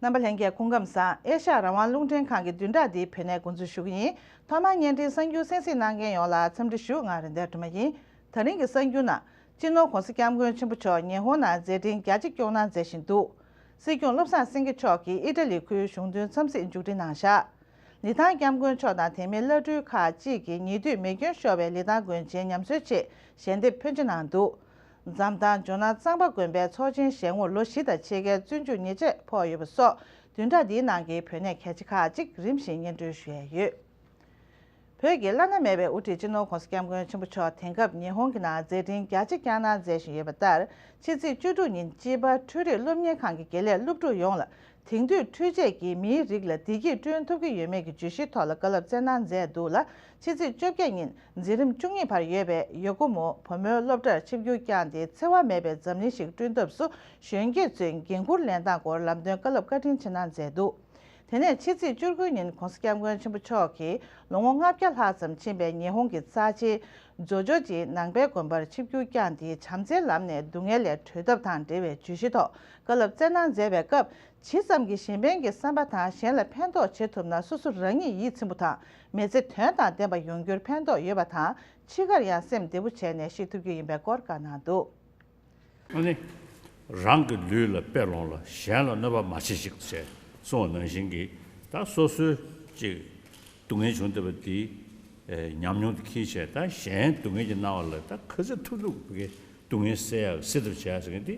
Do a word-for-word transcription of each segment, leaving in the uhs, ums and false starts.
རྣམ་པ་ལྷན་རྒྱས་སྐུ་ཁམས་བཟང་། ཨེ་ཤ་ཡ་རང་དབང་རླུང་འཕྲིན་ཁང་གི་བདུན་ཕྲག་འདིའི་བོད་གནས་འགོ་འཛུགས་ཞུ་གི་ཡིན། ཐོག་མར་བརྙན་འཕྲིན་གསར་འགྱུར་གསན་གཟིགས་གནང་མཁན་ཡོངས་ལ་འཚམས་འདྲི་ཞུ། ང་རེད་མདའ་སྒྲོལ་མ་ཡིན། ད་རིང་གི་གསར་འགྱུར་ནང་སྤྱི་ནོར་༧གོང་ས་༧སྐྱབས་མགོན་ཆེན་པོ་མཆོག་ཉི་ཧོང་ནང་མཛད་འཕྲིན་རྒྱ་ཆེ་སྐྱོང་གནང་མཛད་བཞིན་འདུག། སྲིད་སྐྱོང་བློ་བཟང་སེང་གེ་མཆོག་གིས་ཨི་ཊ་ལི་ཁུལ་གཞུང་དོན་འཚམས་གཟིགས་མཇུག་སྒྲིལ་གནང་བཞག། ལི་ཐང་སྐྱབས་མགོན་མཆོག་དང་དེ་མིན་བླ་སྤྲུལ་ཁག་ཅིག་གིས་ཉེ་དུས་མེ་སྐྱོན་ཤོར་བའི་ལི་ཐང་དགོན་ཆེན་ཉམས་གསོའི་ཆེད་ཞལ་འདེབས་ཕོན་ཆེ་གནང་འདུག། འཛམ་ཐང་ཇོ་ནང་གཙང་པ་དགོན་པའི་ཚོགས་ཆེན་ཞལ་ངོར་ལོ་བཞི་དང་ཕྱེད་ཀའི་བཙོན་འཇུག་ཉེས་ཆད་ཕོག་ཡོད་པ་སོགས་བདུན་ཕྲག་འདིའི་ནང་གི་བོད་གནས་གལ་ཆེ་ཁག་ཅིག་རིམ་བཞིན་སྙན་སྒྲོན་ཞུ་ཡས་ཡོད། བོད་ཀྱི་བླ་ན་མེད་པའི་དབུ་ཁྲིད་སྤྱི་ནོར་༧གོང་ས་༧སྐྱབས་མགོན་ཆེན་པོ་མཆོག་དེང་སྐབས་ཉི་ཧོང་གི་ནང་མཛད་འཕྲིན་རྒྱ་ཆེ་བསྐྱངས་གནང་མཛད་བཞིན་ཡོད་པ་ལྟར། ཕྱི་ཚེས་བཅུ་དྲུག་ཉིན་ཅི་པ་འཕྲུལ་རིག་སློབ་གཉེར་ཁང་གི་དགེ་ལས་སློབ་ཕྲུག་ཡོངས་ལ་དེང་དུས་འཕྲུལ་ཆས་ཀྱིས་མིའི་རིགས་ལ་བདེ་སྐྱིད་བསྐྲུན་ཐུབ་ཀྱི་ཡོད་མེད་ཀྱི་བརྗོད་གཞིའི་ཐོག་ལ་བཀའ་སློབ་སྩལ་གནང་མཛད་འདུག་ལ། ཕྱི་ཚེས་བཅོ་བརྒྱད་ཉིན་འཛིན་རིམ་བཅུ་གཉིས་བར་ཡོད་པའི་ཡོ་ཀོ་མོ་བུ་མོའི་སློབ་གྲྭར་ཆིབས་བསྒྱུར་བསྐྱངས་ཏེ། འཚེ་བ་མེད་པའི་འཛམ་གླིང་ཞིག་བསྐྲུན་ཐབས་སུ་གཞོན་སྐྱེས་ཚོའི་འགན་འཁུར་ལེན་སྟངས་སྐོར་ལམ་སྟོན་བཀའ་སློབ་བཀའ་དྲིན་ཆེ་གནང་མཛད་འདུག། དེ་ནས་ཕྱི་ཚེས་བཅུ་དགུ་ཉིན་༧གོང་ས་༧སྐྱབས་མགོན་ཆེན་པོ་མཆོག་གིས་ལོ་ངོ་ལྔ་བརྒྱ་ལྷག་ཙམ་ཕྱིན་པའི་ཉི་ཧོང་གི་རྩ་ཆེའི་ཛོ་ཇོ་ཇིའི་ནང་པའི་དགོན་པར་ཆིབས་བསྒྱུར་བསྐྱངས་ཏེ། བྱམས་བརྩེའི་ལམ་ནས་སྡུག་བསྔལ་ལས་གྲོལ་ཐབས་དང་འབྲེལ་བའི་བརྗོད་གཞིའི་ཐོག་བཀའ་སློབ་སྩལ་གནང་མཛད་པའི་སྐབས། ཇི་ཙམ་གྱིས་གཞན་ཕན་གྱི་བསམ་པ་དང་གཞན་ལ་ཕན་ཐོགས་བྱེད་ཐུབ་ན། སོ་སོ་རང་ཉིད་ཡིད་ཚིམ་པོ་དང་མི་ཚེ་དོན་དང་ལྡན་པ་ཡོང་རྒྱུར་ཕན་ཐོགས་ཡོད་པ་དང་། འཆི་ཁར་ཡང་སེམས་བདེ་པོ་བྱས་ནས་ཤི་ཐུབ་རྒྱུ་ཡིན་པའི་སྐོར་བཀའ་གནང་འདུག། ཨ་ནི། རང་གི་ལུས་ལ་དཔེ་ལོངས་ལ་གཞན་ལ་གནོད་པ་མ་བྱེད་ཅིག་ཅེས་གསུངས་པ་ནང་བཞིན་གྱི། ད་སོ་སོའི་ཅིག་སྡུག་བསྔལ་བྱུང་བསྡད་པ་དེ་ཉམས་མྱོང་དེ་འཁྱེར་བྱས། ད་གཞན་སྡུག་བསྔལ་གྱི་སྣང་བ་ལ་ད་ག་ཚོད་ཐུབ་ཐུབ་ཀྱི་སྡུག་བསྔལ་སེལ་ཡག་སེལ་ཐབས་བྱས་ཟེར་མཁན་དེ་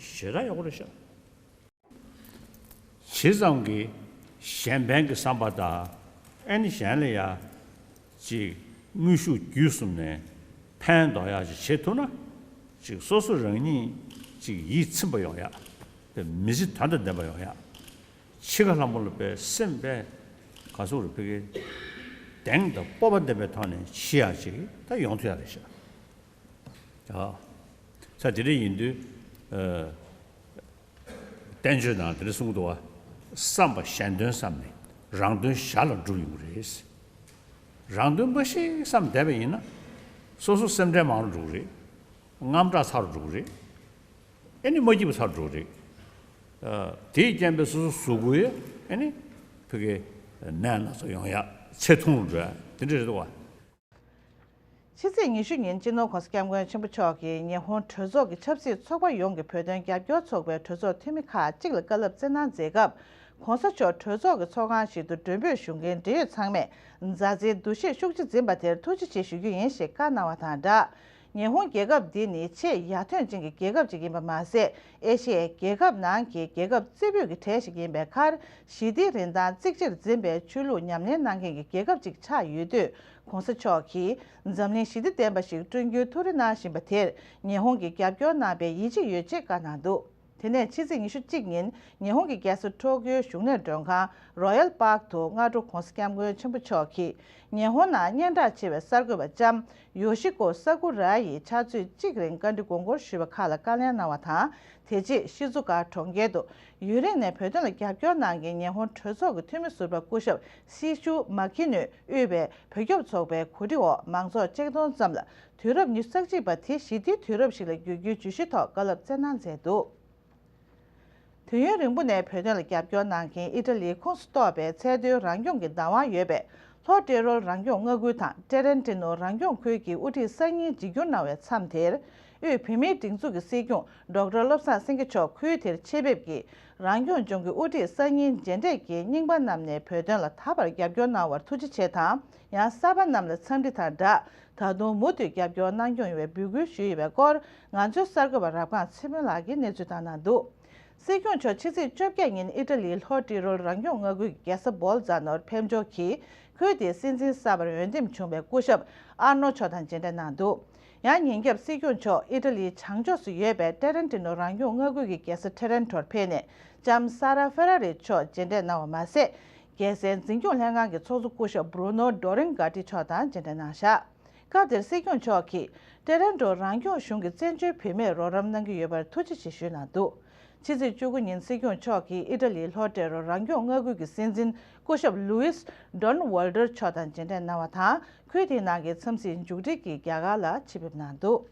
ཞེ་དྲག་ཡག་པོ་རེད་ཤག། ཇི་ཙམ་གྱིས་གཞན་ཕན་གྱི་བསམ་པ་དང་། ཨ་ནི་གཞན་ལ་ཡང་ཅིག་དངོས་ཤུགས་བརྒྱུད་གསུམ་ནས་ཕན་འདོགས་ཡག་ཅིག་བྱེད་ཐུབ་ན། ཅིག་སོ་སོ་རང་ཉིད་ཅིག་ཡིད་ཚིམ་པ་ཡོང་ཡག། དེ་མི་ཚེ་དོན་དང་ལྡན་པ་ཡོང་ཡག། འཆི་ཁ་ལྷ་མོ་ལ་དཔེ་སེམས་དཔེ་ག་ཚོད་རེ་ཕ་གི་གདེང་དང་སྤོབས་པ་ལྡན་པའི་ཐོག་ནས་འཆི་ཡག་ཅིག་ད་ཡོང་ཐུབ་ཡག་རེད་ཤག། ཨ། ས་དེ་འདྲ་ཡིན་དུས། ཨ། བསྟན་བཅོས་ནང་དེ་འདྲ་གསུངས་འདུག་བ། བསམ་པ་གཞན་དོན་བསམ་ནས་རང་དོན་གཞན་ལ་སྒྲུབ་ཡོང་གི་རེད། རང་དོན་འབའ་ཞིག་བསམ་བསྡད་པ་ཡིན་ན། སོ་སོ་སེམས་ཁྲལ་མང་རུ་འགྲོ་གི་རེད། དངངས་སྐྲག་ཚ་རུ་འགྲོ་གི་རེད། ཨེ་ནི་མ་སྐྱིད་པ་ཚ་རུ་འགྲོ་གི་རེད། ཨ། དེའི་རྐྱེན་པས་སོ་སོ་གཟུགས་པོ་ཡི་ཨེ་ནི་ཕ་གི་ནད་སྣ་ཚོགས་ཡོང་ཡག། ཚེ་ཐུང་རུ་འགྲོ་ཡག་དེ་འདྲ་རེད་འདུག་བ། ཕྱི་ཚེས་ཉི་ཤུ་ཉིན་སྤྱི་ནོར་༧གོང་ས་༧སྐྱབས་མགོན་ཆེན་པོ་མཆོག་གིས་ཉི་ཧོང་གྲོས་ཚོགས་ཀྱི་ཆབ་སྲིད་ཚོགས་པ་ཡོངས་ཀྱི་བོད་དོན་རྒྱབ་སྐྱོར་ཚོགས་པའི་གྲོས་ཚོགས་འཐུས་མི་ཁག་ཅིག་ལ་བཀའ་སློབ་སྩལ་གནང་མཛད་སྐབས། ༸གོང་ས་མཆོག་གྲོས་ཚོགས་ཀྱི་ཚོགས་ཁང་ཞིག་ཏུ་མགྲོན་འབོད་ཞུ་མཁན་འབྲེལ་ཡོད་ཚང་མས་མཛའ་བརྩེའི་འདུ་ཤེས་ཤུགས་ཆེ་འཛིན་པ་དེར་ཐུགས་རྗེ་ཆེ་ཞུ་རྒྱུ་ཡིན་ཞེས་བཀའ་གནང་བ་དང་སྦྲགས། ཉི་ཧོང་རྒྱལ་ཁབ་འདི་ནི་ཆེས་ཡར་ཐོན་ཅན་གྱི་རྒྱལ་ཁབ་ཅིག་ཡིན་པ་མ་ཟད། ཨེ་ཤི་ཡའི་རྒྱལ་ཁབ་ནང་གི་རྒྱལ་ཁབ་རྩེ་ཕུད་ཀྱི་གྲས་ཤིག་ཡིན་པའི་ཁར། ཞི་བདེའི་རིན་ཐང་གཙིགས་ཆེར་འཛིན་པའི་ཆོས་ལུགས་ཉམས་ལེན་གནང་མཁན་གྱི་རྒྱལ་ཁབ་ཅིག་ཆགས་ཡོད་དུས། ༸གོང་ས་མཆོག་གིས་འཛམ་གླིང་ཞི་བདེ་ལྡན་པ་ཞིག་བསྐྲུན་རྒྱུའི་ཐུགས་རེ་གནང་བཞིན་པ་དེར། ཉི་ཧོང་གིས་རྒྱབ་སྐྱོར་གནང་བའི་ཡིད་ཆེས་ཡོད་ཅེས་བཀའ་གནང་འདུག། དེ་ནས་ཕྱི་ཚེས་ཉི་ཤུ་གཅིག་ཉིན་ཉི་ཧོང་གི་རྒྱལ་ས་ཊོ་ཀིའོའི་བཞུགས་གནས་མགྲོན་ཁང་རོ་ཡལ་པཱརྐ་ཏུ་སྔ་དྲོ་༸གོང་ས་༸སྐྱབས་མགོན་ཆེན་པོ་མཆོག་གིས་ཉི་ཧོང་ནང་སྙན་གྲགས་ཆེ་བའི་གསར་འགོད་པ་ལྕམ་ཡོ་ཤི་ཀོ་ས་ཀུ་ར་ཡིས་ཕྱག་ཚོད་གཅིག་རིང་བཀའ་འདྲི་དགོངས་སྐོར་ཞུས་པ་ཁག་ལ་བཀའ་ལན་གནང་བ་དང་། དེ་རྗེས་ཤི་ཛུ་ཀ་གྲོང་ཁྱེར་དུ་ཡུན་རིང་ནས་བོད་དོན་ལ་རྒྱབ་སྐྱོར་གནང་མཁན་ཉི་ཧོང་གྲོས་ཚོགས་ཀྱི་འཐུས་མི་ཟུར་པ་སྐུ་ཞབས་སི་ཤུ་མ་ཁི་ནུས་དབུས་པའི་བོད་སྐྱོབ་ཚོགས་པའི་གོ་སྒྲིག་འོག་མང་ཚོགས་ཆིག་སྟོང་ཙམ་ལ་དུས་རབས་ཉི་ཤུ་རྩ་གཅིག་པ་དེ་ཞི་བདེའི་དུས་རབས་ཤིག་ལ་འགྱུར་རྒྱུའི་བརྗོད་གཞིའི་ཐོག་བཀའ་སློབ་སྩལ་གནང་མཛད་འདུག། དུས་ཡུན་རིང་པོ་ནས་བོད་དོན་ལ་རྒྱབ་སྐྱོར་གནང་མཁན་ཨི་ཊ་ལིའི་ཁོངས་སུ་གཏོགས་པའི་ཚད་མཐོའི་རང་སྐྱོང་གི་བདག་དབང་ཡོད་པའི་ལྷོ་ཏི་རོལ་རང་སྐྱོང་མངའ་ཁུལ་དང་ཏྲེ་རེན་ཏི་ནོ་རང་སྐྱོང་ཁུལ་གྱི་དབུ་ཁྲིད་གསར་རྙིང་བརྗེ་བསྒྱུར་གནང་བའི་མཚམས་དེར། དབུས་བོད་མིའི་སྒྲིག་འཛུགས་ཀྱི་སྲིད་སྐྱོང་ཌོག་ཊར་བློ་བཟང་སེང་གེ་མཆོག་ཁུལ་དེར་ཆེད་ཕེབས་ཀྱིས། རང་སྐྱོང་ལྗོངས་ཀྱི་དབུ་ཁྲིད་གསར་རྙིང་མཇལ་འཕྲད་ཀྱིས་རྙིང་པ་རྣམས་ནས་བོད་དོན་ལ་ད་བར་རྒྱབ་སྐྱོར་གནང་བར་ཐུགས་རྗེ་ཆེ་དང་། ཡང་གསར་པ་རྣམས་ལ་འཚམས་འདྲི་དང་སྦྲགས། ད་དུང་མུ་མཐུད་རྒྱབ་སྐྱོར་གནང་སྐྱོང་ཡོང་བའི་འབོད་སྐུལ་ཞུས་ཡོད་པའི་སྐོར། ང་ཚོའི་གསར་འགོད་པ་རབ་སྒང་ཚེ་སྨོན་ལགས་ཀྱིས་གནས་ཚུལ་བཏང་གནང་འདུག། སྲིད་སྐྱོང་མཆོག་ཕྱི་ཚེས་བཅོ་བརྒྱད་ཉིན་ཨི་ཊ་ལིའི་ལྷོ་ཏི་རོལ་རང་སྐྱོང་མངའ་ཁུལ་གྱི་རྒྱལ་ས་བོལ་ཛ་ནོར་ཕེབས་འབྱོར་གྱིས། ཁུལ་དེའི་སྲིད་འཛིན་གསར་པར་འོས་འདེམས་བྱུང་བའི་སྐུ་ཞབས་ཨར་ནོ་མཆོག་དང་མཇལ་འཕྲད་གནང་འདུག། ཡང་ཉིན་རྒྱབ་སྲིད་སྐྱོང་མཆོག་ཨི་ཊ་ལིའི་བྱང་ཕྱོགས་སུ་ཡོད་པའི་ཏྲེ་རན་ཏི་ནོ་རང་སྐྱོང་མངའ་ཁུལ་གྱི་རྒྱལ་ས་ཊེ་རན་ཊོར་ཕེབས་ནས། ལྕམ་ས་ར་ཧྥེ་ར་རི་མཆོག་མཇལ་འཕྲད་གནང་བ་མ་ཟད། རྒྱལ་སའི་འཛིན་སྐྱོང་ལྷན་ཁང་གི་ཚོགས་གཙོ་སྐུ་ཞབས་བྷྲུ་ནོ་ཌོ་རིང་གྷ་ཏི་མཆོག་དང་མཇལ་འཕྲད་གནང་བཞག། སྐབས་དེར་སྲིད་སྐྱོང་མཆོག་གིས་ཏེ་རན་ཏོ་རང་སྐྱོང་གཞུང་གི་བཙན་བྱོལ་བུད་མེད་རོགས་རམ་གནང་གི་ཡོད་པར་ཐུགས་རྗེ་ཆེ་ཞུས་གནང་འདུག། ཕྱི་ཚེས་བཅུ་དགུ་ཉིན་སྲིད་སྐྱོང་མཆོག་གིས་ཨི་ཊ་ལིའི་ལྷོ་ཏེ་རོ་རང་སྐྱོང་མངའ་ཁུལ་གྱི་སྲིད་འཛིན་སྐུ་ཞབས་ལུའིས་ཌོན་ཝལ་ཏར་མཆོག་དང་མཇལ་འཕྲད་གནང་བ་དང་། ཁུལ་དེའི་ནང་གི་འཚམས་གཟིགས་མཇུག་སྒྲིལ་གྱིས་རྒྱ་གར་ལ་ཆེད་ཕེབས་གནང་འདུག།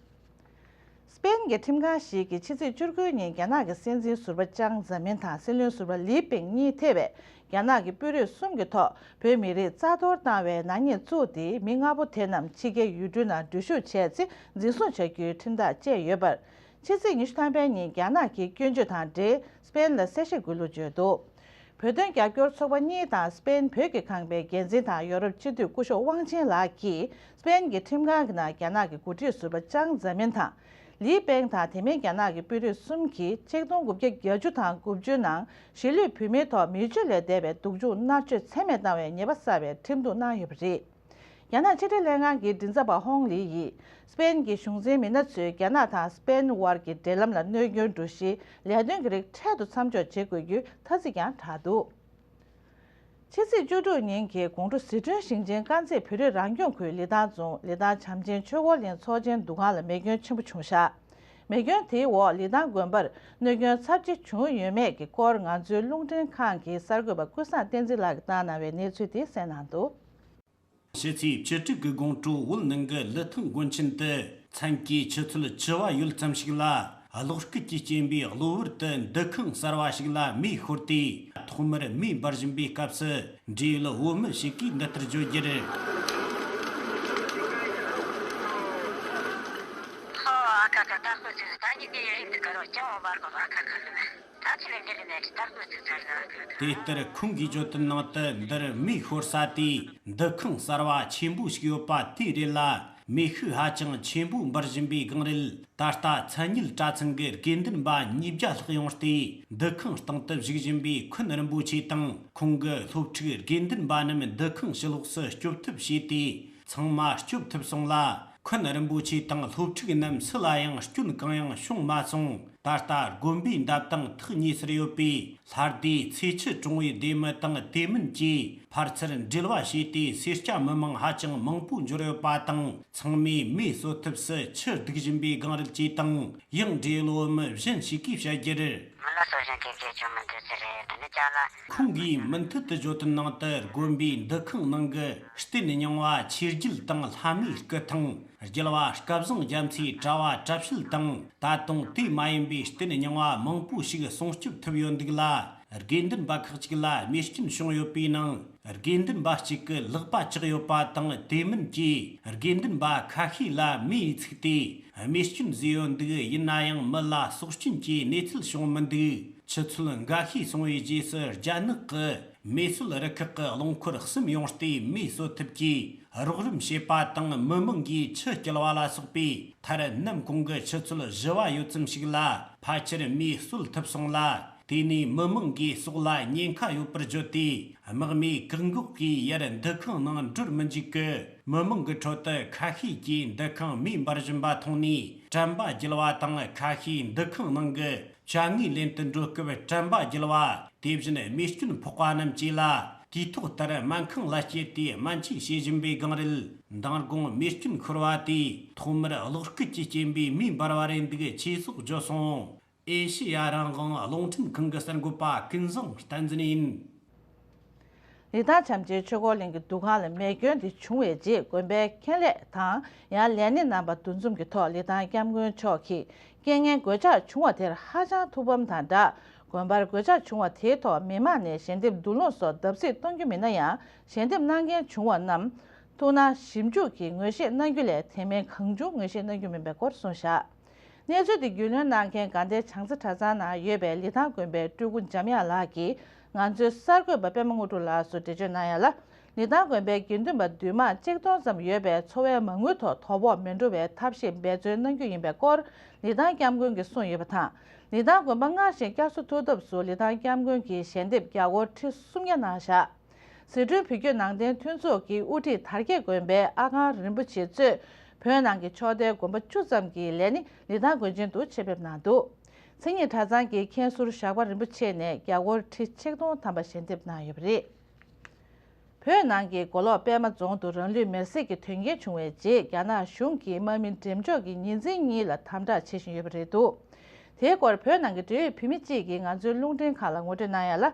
སྤེན་གྱི་ཁྲིམས་ཁང་ཞིག་གིས་ཕྱི་ཚེས་བཅུ་དགུ་ཉིན་རྒྱ་ནག་གི་སྲིད་འཛིན་ཟུར་པ་ཅང་ཛེ་མིན་དང་སྲིད་བློན་ཟུར་པ་ལི་པེང་གཉིས་ཐེ་བའི་རྒྱ་ནག་གི་དཔོན་རིགས་གསུམ་གྱི་ཐོག་བོད་མི་རིགས་རྩ་གཏོར་བཏང་བའི་ནག་ཉེས་བཙུགས་ཏེ། མི་ལྔ་པོ་དེ་རྣམས་ཕྱི་རྒྱལ་ཡུལ་གྲུའི་ནང་འགྲུལ་བཞུད་བྱས་ཚེ་འཛིན་བཟུང་བྱ་རྒྱུའི་ཁྲིམས་ཐག་བཅད་ཡོད་པར། ཕྱི་ཚེས་ཉི་ཤུ་ཐམ་པའི་ཉིན་རྒྱ་ནག་གི་སྐྱོན་བརྗོད་དང་འབྲེལ་སྤེན་ལ་གསལ་བཤད་དགོས་ལུགས་བརྗོད་འདུག་བོད་དོན་རྒྱབ་སྐྱོར་ཚོགས་པ་གཉིས་དང་སྤེན་བོད་ཀྱི་ཁང་པའི་འགན་འཛིན་དང་ཡོ་རོབ་སྤྱི་འཐུས་སྐུ་ཞབས་དབང་ཆེན་ལགས་ཀྱིས་སྤེན་གྱི་ཁྲིམས་ཁང་གི་ནང་རྒྱ་ནག་གི་འགོ་ཁྲིད་ཟུར་པ་ཅང་ཛེ་མིན་དང་། ལི་པེང་དང་དེ་མིན་རྒྱ་ནག་གི་དཔོན་རིགས་གསུམ་གྱིས་ཆིག་སྟོང་དགུ་བརྒྱ་བརྒྱད་ཅུ་དང་དགུ་བཅུའི་ནང་གཞིས་ལུས་བོད་མིའི་ཐོག་མི་སྤྱོད་ལས་འདས་པའི་སྡུག་སྦྱོང་མནར་གཅོད་ཚད་མེད་བཏང་བའི་ཉེས་པ་བསགས་པའི་ཁྲིམས་གཏུག་གནང་ཡོད་པ་རེད། རྒྱ་ནག་ཕྱི་འབྲེལ་ལྷན་ཁང་གི་མགྲིན་ཚབ་པ་ཧོང་ལི་ཡིས། སྤེན་གྱི་གཞུང་འཛིན་མི་སྣ་ཚོས་རྒྱ་ནག་དང་སྤེན་དབར་གྱི་འབྲེལ་ལམ་ལ་གནོད་སྐྱོན་འགྲོ་གཞིའི་ལས་དོན་གྱི་རིགས་འཕྲལ་དུ་མཚམས་འཇོག་བྱེད་དགོས་རྒྱུའི་ཐ་ཚིག་ཀྱང་བསྒྲགས་འདུག་ཕྱི་ཚེས་བཅུ་དྲུག་ཉིན་གྱི་དགོང་དྲོ་ཟི་ཁྲོན་ཞིང་ཆེན་དཀར་མཛེས་བོད་རིགས་རང་སྐྱོང་ཁུལ་ལི་ཐང་རྫོང་ལི་ཐང་བྱམས་ཆེན་ཆོས་འཁོར་གླིང་ཚོགས་ཆེན་འདུ་ཁང་ལ་མེ་སྐྱོན་ཆེན་པོ་བྱུང་བཞག་མེ་སྐྱོན་དེའི་འོག་ལི་ཐང་དགོན་པར་གནོད་སྐྱོན་ཚབས་ཆེ་བྱུང་ཡོད་མེད་ཀྱི་སྐོར་ང་ཚོའི་རླུང་འཕྲིན་ཁང་གི་གསར་འགོད་པ་ཀུན་བཟང་བསྟན་འཛིན་ལགས་ཀྱིས་བཏང་གནང་བའི་གནས་ཚུལ་དེ་གསན་གནང་འདུག་ཕྱི་ཚེས་བཅུ་དྲུག་གི་དགོང་དྲོ་བོད་ནང་གི་ལི་ཐང་དགོན་ཆེན་དུ་མཚན་གྱི་ཆུ་ཚོད་བཅུ་བ་ཡོལ་ཙམ་ཞིག་ལ་གློག་སྐུད་ཀྱིས་རྐྱེན་པས་གློ་བུར་དུ་འདུ་ཁང་གསར་བ་ཞིག་ལ་མེ་ཤོར་ཏེ། ཐོག་མར་མེ་འབར་བཞིན་པའི་སྐབས་སུ་འབྲེལ་ཡོད་བོད་མི་ཞིག་གིས་འདི་ལྟར་བརྗོད་རྒྱུར། དེ་ལྟར་ཁོང་གིས་བརྗོད་དོན་ནང་དུ་འདིར་མེ་ཤོར་ས་དེ་འདུ་ཁང་གསར་བ་ཆེན་པོ་ཞིག་ཡོད་པ་དེའི་རེད་ལ། མེ་ཤུགས་ཧ་ཅང་ཆེན་པོ་འབར་བཞིན་པའི་སྒང་རེད། ད་ལྟ་མཚན་ཉིད་གྲྭ་ཚང་གི་དགེ་འདུན་པ་ཉིས་བརྒྱ་ལྷག་ཡོང་སྟེ། འདུ་ཁང་སྟེང་དུ་བཞུགས་བཞིན་པའི་འཁོན་རིན་པོ་ཆེ་དང་ཁོང་གི་སློབ་ཕྲུག་དགེ་འདུན་པ་རྣམས་འདུ་ཁང་ཕྱི་ལོགས་སུ་སྐྱོབ་ཐབས་བྱས་ཏེ། ཚང་མ་སྐྱོབ་ཐུབ་སོང་ལ། འཁོན་རིན་པོ་ཆེ་དང་སློབ་ཕྲུག་རྣམས་སུ་ལ་ཡང་སྐྱོན་གང་ཡང་བྱུང་མ་སོང་། ད་ལྟ་དགོན་པའི་འདབས་དང་ཐག་ཉེ་སར་ཡོད་པའི་ལྷ་སྡེ་ཚེ་ཆུ་གྲོང་བའི་སྡེ་མི་དང་དེ་མིན་གྱིས་ཕར་ཚུར་འབྲེལ་བ་བྱས་ཏེ། སེར་སྐྱ་མི་མང་ཧ་ཅང་མང་པོ་འབྱོར་ཡོད་པ་དང་། ཚང་མས་མེ་གསོད་ཐབས་སུ་ཆུ་ལྡུག་བཞིན་པའི་སྒང་རེད་ཅེས་དང་། ཡང་འབྲེལ་ཡོད་མི་གཞན་ཞིག་གིས་བཤད་རྒྱུར། མི་ལ་སོགས་ཞིང་གི་སྐད་ཅིག་མི་འདུག་ཟེར་རེད། དེ་ནི་ཅ་ལག་ཁོང་གིས་མུ་མཐུད་དུ་བརྗོད་དོན་ནང་དུ། དགོན་པའི་འདུ་ཁང་ནང་གི་རྟེན་རྙིང་བ་ཆོས་རྒྱལ་དང་ལྷ་མོའི་སྐུ་ཐང་། རྒྱལ་བ་སྐལ་བཟང་རྒྱ་མཚོའི་དྲ་བ་གྲྭ་བཤད་དང་། ད་དུང་དེ་མ་ཡིན་པའི་རྟེན་རྙིང་བ་མང་པོ་ཞིག་སྲུང་སྐྱོབ་ཐུབ་ཡོད་འདུག་ལ། དགེ་འདུན་པ་ཁག་ཅིག་ལ་རྨས་སྐྱོན་བྱུང་ཡོད་པའི་ནང་། དགེ་འདུན་པ་གཅིག་གི་ལག་པ་བཅག་ཡོད་པ་དང་། དེ་མིན་གྱི་དགེ་འདུན་པ་ཁ་ཤས་ལ་མེ་ཡིས་ཚིག་སྟེ་རྨས་སྐྱོན་བཟོས་ཡོད་འདུག་ཡིན་ན་ཡང་མི་ལ་སྲོག་སྐྱོན་གྱི་གནས་ཚུལ་བྱུང་མི་འདུག་ཆུ་ཚོད་འགའ་ཤས་སོང་བའི་རྗེས་སུ། རྒྱ་ནག་གི་མེ་གསོད་རུ་ཁག་གི་རླངས་འཁོར་གསུམ་ཡོང་སྟེ། མེ་གསོད་ཐབས་ཀྱི་རོགས་རམ་བྱས་པ་དང་། མི་མང་གིས་ཆུ་རྐྱལ་བ་ལ་སོགས་པའི་མཐར་ནམ་གུང་གི་ཆུ་ཚོད་བཞི་བ་ཡོལ་ཙམ་ཞིག་ལ་ཕལ་ཆེར་མེ་གསོད་ཐུབ་སོང་ལ། དེ་ནས་མི་མང་གི་སྲོག་ལ་ཉེན་ཁ་ཡོད་པར་བརྗོད་དེ། དམག་མིས་བཀག་འགོག་གིས་ཡར་འདུ་ཁང་ནང་འགྲུལ་མི་འཇུག་གི། མི་མང་གི་ཁྲོད་དུ་ཁ་ཤས་ཀྱིས་འདུ་ཁང་མེ་འབར་བཞིན་པ་མཐོང་ནས་དྲན་པ་བརྒྱལ་བ་དང་། ཁ་ཤས་འདུ་ཁང་ནང་གི་ཅ་དངོས་ལེན་དུ་འགྲོ་སྐབས་དྲན་པ་བརྒྱལ་བ། དེ་བཞིན་རྨས་སྐྱོན་ཕོག་པ་རྣམས་བཅས་ལ་དུས་ཐོག་ལྟར་སྨན་ཁང་ལ་སྐྱེལ་ཏེ་སྨན་བཅོས་བྱེད་བཞིན་པའི་སྒང་རེད། མདང་དགོང་རྨས་སྐྱོན་ཤོར་བ་དེས་ཐོག་མར་གློག་སྐུད་ཀྱི་རྐྱེན་པས་མེ་འབར་བ་རེད་འདུག་ཅེས་སོགས་བརྗོད་སོང་། ཨེ་ཤེ་ཡ་རང་དབང་རླུང་འཕྲིན་ཁང་གི་གསར་འགོད་པ་ཀུན་བཟང་བསྟན་འཛིན་ཡིན། ལི་ཐང་བྱམས་ཆེན་ཆོས་འཁོར་གླིང་གི་འདུ་ཁང་ལ་མེ་སྐྱོན་དེ་བྱུང་བའི་རྗེས། དགོན་པའི་མཁན་ལས་དང་ཡང་ལས་སྣེ་རྣམ་པ་འདུ་འཛོམས་ཀྱི་ཐོག་ལི་ཐང་སྐྱབས་མགོན་མཆོག་གིས་རྐྱེན་ངན་གོད་ཆག་བྱུང་བ་དེར་ཧ་ཅང་ཐུགས་ཕམ་དང་སྦྲགས། དགོན་པར་གོད་ཆག་བྱུང་བ་དེའི་ཐོག་མི་མང་ནས་ཞལ་འདེབས་བསྡུ་སློང་སོགས་བརྡབ་གསིག་གཏོང་རྒྱུ་མིན་ན་ཡང་། ཞལ་འདེབས་གནང་མཁན་བྱུང་བ་རྣམས་ཐུགས་སྣང་ཞིབ་འཇུག་གིས་ངོས་བཞེས་གནང་རྒྱུ་ལས། དེ་མིན་གང་བྱུང་ངོས་བཞེས་གནང་རྒྱུ་མིན་པའི་སྐོར་གསུངས་བཞག་གནས་ཚུལ་དེ་རྒྱུས་ལོན་གནང་མཁན་དགའ་ལྡན་བྱང་རྩེ་གྲྭ་ཚང་ནང་ཡོད་པའི་ལི་ཐང་དགོན་པའི་སྤྲུལ་སྐུ་འཇམ་དབྱངས་ལགས་ཀྱིས་ང་ཚོའི་གསར་འགོད་པ་པད་མ་དངོས་གྲུབ་ལགས་སུ་འགྲེལ་བརྗོད་གནང་ཡ་ལ། ལི་ཐང་དགོན་པའི་དགེ་འདུན་པ་འདུས་མང་གཅིག་སྟོང་ཙམ་ཡོད་པའི་འཚོ་བའི་མ་དངུལ་ཐོག་དོ་ཕོག་མི་འགྲོ་བའི་ཐབས་ཤེས་འབད་བརྩོན་གནང་རྒྱུ་ཡིན་པའི་སྐོར་ལི་ཐང་སྐྱབས་མགོན་གྱིས་གསུངས་ཡོད་པ་དང་། ལི་ཐང་དགོན་པ་སྔར་བཞིན་བསྐྱར་གསོ་ཐུབ་ཐབས་སུ་ལི་ཐང་སྐྱབས་མགོན་གྱིས་ཞལ་འདེབས་རྒྱ་སྒོར་ཁྲི་སུམ་བརྒྱ་གནང་བཞག་ཟི་ཁྲོན་བོད་བརྒྱུད་ནང་བསྟན་མཐུན་ཚོགས་ཀྱི་དབུ་ཁྲིད་དར་རྒྱས་དགོན་པའི་ཨ་ཁང་རིན་པོ་ཆེ་གཙོས་བོད་ནང་གི་ཕྱོགས་མཐའི་དགོན་པ་བཅུ་ཙམ་གྱི་ལས་སྣེ་ལི་ཐང་དགོན་ཆེན་དུ་ཆེད་ཕེབས་གནང་འདུག་མཚན་ཉིད་གྲྭ་ཚང་གི་མཁན་ཟུར་ཞགས་པ་རིན་པོ་ཆེ་ནས་རྒྱ་སྒོར་ཁྲི་ཆིག་སྟོང་ཐམ་པ་ཞལ་འདེབས་གནང་ཡོད་པ་རེད། བོད་ནང་གི་མགོ་ལོག་པད་མ་རྫོང་དུ་རང་ལུས་མེར་སྲེག་གི་དོན་རྐྱེན་བྱུང་བའི་རྗེས། རྒྱ་ནག་གཞུང་གིས་དམག་མི་འགྲེམས་འཇོག་གི་ཉིན་མཚན་གཉིས་ལ་དམ་དྲག་བྱེད་བཞིན་ཡོད་པ་རེད་འདུག་དེའི་སྐོར་བོད་ནང་གི་འབྲེལ་ཡོད་བོད་མི་གཅིག་གིས་ང་ཚོའི་རླུང་འཕྲིན་ཁང་ལ་ངོ་སྤྲོད་གནང་ཡ་ལ།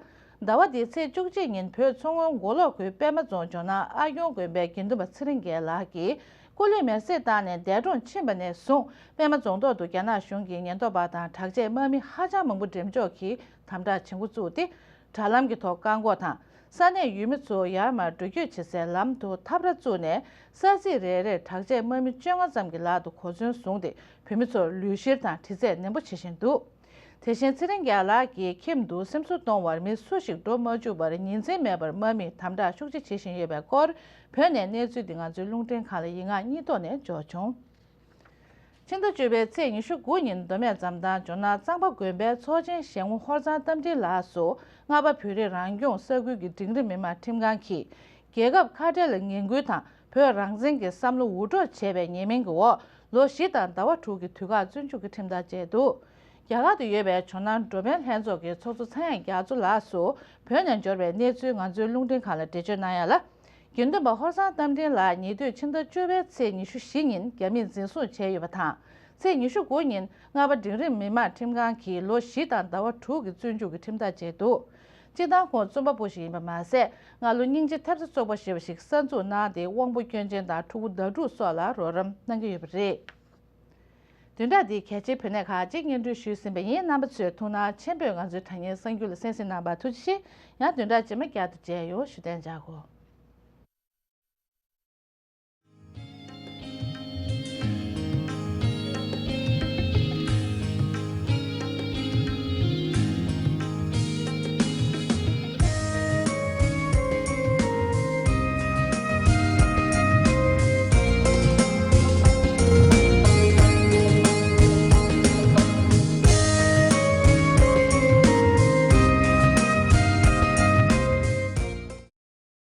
ཟླ་བ་འདིའི་ཚེས་བཅུ་གཅིག་ཉིན་བོད་མཚོ་སྔོན་མགོ་ལོག་ཁུལ་པད་མ་རྫོང་ཇོ་ནང་ཨ་སྐྱོང་དགོན་པའི་དགེ་འདུན་པ་ཚེ་རིང་རྒྱལ་ལགས་ཀྱིས། སྐུ་ལུས་མེར་སྲེག་བཏང་ནས་འདས་གྲོངས་ཕྱིན་པ་ནས་བཟུང་། པད་མ་རྫོང་ཐོག་ཏུ་རྒྱ་ནག་གཞུང་གི་ཉེན་རྟོག་པ་དང་དྲག་ཆས་དམག་མི་ཧ་ཅང་མང་པོ་འགྲེམས་འཇོག་གིས་དམ་དྲག་བྱེད་འགོ་བཙུགས་ཏེ། དྲ་ལམ་གྱི་ཐོག་བཀག་འགོག་དང་། ས་གནས་ཡུལ་མི་ཚོ་ཡར་མར་འགྲོ་སྐྱོད་བྱེད་སའི་ལམ་དུ་འཐབ་ར་བཙུགས་ནས། ས་ཚིགས་རེ་རེར་དྲག་ཆས་དམག་མི་བཅོ་ལྔ་ཙམ་གྱི་ལག་ཏུ་གོ་མཚོན་བཟུང་སྟེ། བོད་མི་ཚོར་ལུས་བཤེར་དང་དྲི་རྩད་ནན་པོ་བྱེད་བཞིན་འདུག་དེ་བཞིན་ཚེ་རིང་རྒྱལ་ལགས་ཀྱི་ཁྱིམ་དུ་སེམས་གསོ་གཏོང་བར་མི་སུ་ཞིག་འགྲོ་མ་བཅུག་པར་ཉིན་མཚན་མེད་པར་དམག་མིས་དམ་དྲག་ཤུགས་ཆེ་བྱེད་བཞིན་ཡོད་པའི་སྐོར། བོད་ནས་གནས་ཚུལ་འདི་ང་ཚོའི་རླུང་འཕྲིན་ཁང་ལ་ཡིག་ངག་གཉིས་ཐོག་ནས་འབྱོར་བྱུང་། ཕྱི་ཟླ་བཅུ་པའི་ཚེས་ཉི་ཤུ་དགུ་ཉིན་མདོ་སྨད་འཛམ་ཐང་ཇོ་ནང་གཙང་པ་དགོན་པའི་ཚོགས་ཆེན་ཞལ་ངོ་ཧོར་གཙང་རྟ་མགྲིན་ལགས་སུ། རྔ་པ་བོད་རིགས་རང་སྐྱོང་ས་ཁུལ་གྱི་འབྲིང་རིམ་མི་དམངས་ཁྲིམས་ཁང་གིས། རྒྱལ་ཁབ་ཁ་བྲལ་ལ་ངན་སྐུལ་དང་བོད་རང་བཙན་གྱི་བསམ་བློ་འུར་སྒྲོག་བྱས་པའི་ཉེས་མིང་གི་འོག་ལོ་བཞི་དང་ཟླ་བ་དྲུག་གི་དུས་བཀག་བཙོན་འཇུག་གི་ཁྲིམས་ཐག་བཅད་འདུག་རྒྱ་གར་དུ་ཡོད་པའི་ཇོ་ནང་འགྲོ་ཕན་ལྷན་ཚོགས་ཀྱི་ཚོགས་གཙོ་ཚངས་དབྱངས་རྒྱ་མཚོ་ལགས་སུ་བོད་ནས་འབྱོར་བའི་གནས་ཚུལ་ང་ཚོའི་རླུང་འཕྲིན་ཁང་ལ་འགྲེལ་བརྗོད་གནང་ཡ་ལ། དགེ་འདུན་པ་ཧོར་གཙང་རྟ་མགྲིན་ལགས་ཉེ་དུས་ཕྱི་ཟླ་བཅུ་པའི་ཚེས་ཉི་ཤུ་བཞི་ཉིན་རྒྱ་མིས་འཛིན་བཟུང་བྱས་ཡོད་པ་དང་། ཚེས་ཉི་ཤུ་དགུ་ཉིན་རྔ་པ་འབྲིང་རིམ་མི་དམངས་ཁྲིམས་ཁང་གིས་ལོ་བཞི་དང་ཟླ་བ་དྲུག་གི་བཙོན་འཇུག་གི་ཁྲིམས་ཐག་བཅད་འདུག་སྤྱིར་བཏང་ཁོང་བཙོན་པ་པོ་ཞིག་ཡིན་པ་མ་ཟད། སྔ་ལོ་སྙིང་རྗེ་ཐེབས་རྩ་ཚོགས་པ་ཞེས་པ་ཞིག་གསར་འཛུགས་གནང་སྟེ་དབང་པོ་སྐྱོན་ཅན་དང་ཕྲུ་གུ་ཟླ་དྲུག་སོགས་ལ་རོགས་རམ་གནང་གི་ཡོད་པ་རེད། བདུན་ཕྲག་འདིའི་གལ་ཆེའི་བོད་གནས་ཁག་ཅིག་སྙན་སྒྲོན་ཞུས་ཟིན་པ་ཡིན། རྣམ་པ་ཚོས་ཐུགས་སྣང་ཆེན་པོས་ང་ཚོའི་དྲ་བརྙན་གསར་འགྱུར་ལ་གསན་གཟིགས་གནང་བར་ཐུགས་རྗེ་ཆེ། ཡང་བདུན་ཕྲག་རྗེས་མ་བསྐྱར་དུ་མཇལ་ཡོང་། བཞུགས་གདན་འཇགས་དགོས།